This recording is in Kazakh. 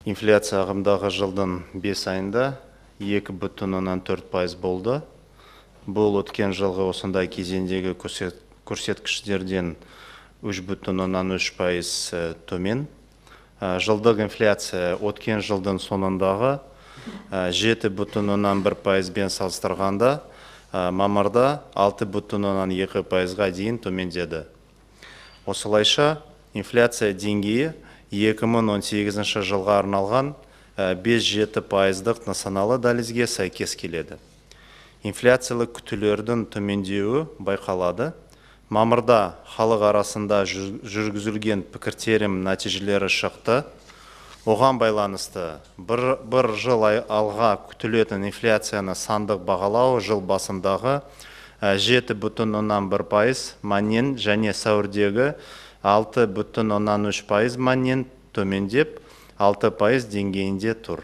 Инфляция ағымдағы жылдың 5 айында 2,4% болды. Бұл өткен жылғы осындай кезеңдегі көрсеткіштерден 3,3% төмен. Жылдық инфляция өткен жылдың соңындағы 7,1%-бен салыстырғанда мамырда 6,2%-ға дейін төмендеді. Осылайша, инфляция деңгейі 2018 жылға арналған 5-7%-дық нысаналы дәлізге сәйкес келеді. Инфляциялық күтулердің төмендеуі байқалады. Мамырда халық арасында жүргізілген пікіртерім нәтижелері шықты. Оған байланысты бір жыл алға күтілетін инфляцияны сандық бағалау жыл басындағы 7,1% мәннен және сәуірдегі 6,3% мәннен төмендеп, 6% деңгейінде тұр.